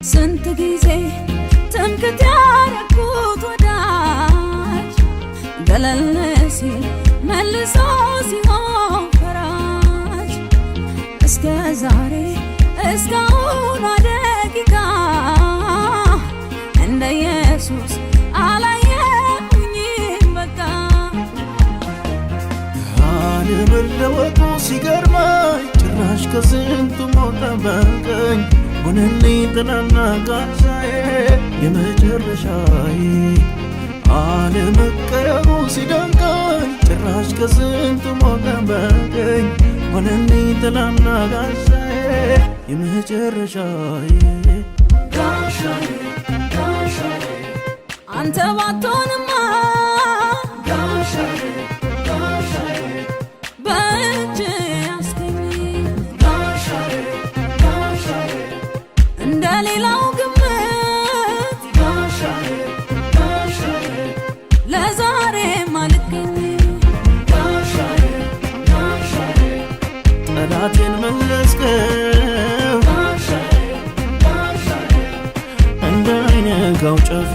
ስንት ጊዜ ትምክት ያረኩት ወዳጅ ገለል ሲል መልሶ ሲሆን ፈራጅ፣ እስከ ዛሬ እስካሁኗ ደቂቃ እንደ ኢየሱስ አላየሁኝም በቃ። አለመለወጡ ሲገርመኝ፣ ጭራሽ ከስንቱ ሞት ጠበቀኝ። ሆነልኝ ጥላና ጋሻዬ የመጨረሻዬ። አለመቀየሩ ሲደንቀኝ፣ ጭራሽ ከስንቱ ሞት ጠበቀኝ። ሆነልኝ ጥላና ጋሻዬ የመጨረሻዬ፣ ጋሻዬ፣ ጋሻዬ። አንተ ባትሆንማ ጋሻዬ፣ ጋሻዬ፣ በእጅ ያስገኝ ጋሻዬ፣ ጋሻዬ፣ እንደ ሌላው ግምት ጋሻዬ፣ ጋሻዬ፣ ለዛሬ ማልገኝ። ጋሻዬ፣ ጋሻዬ፣ ጠላቴን መለስከው፣ ጋሻዬ፣ ጋሻዬ፣ እንዳይነካው ጫፌ።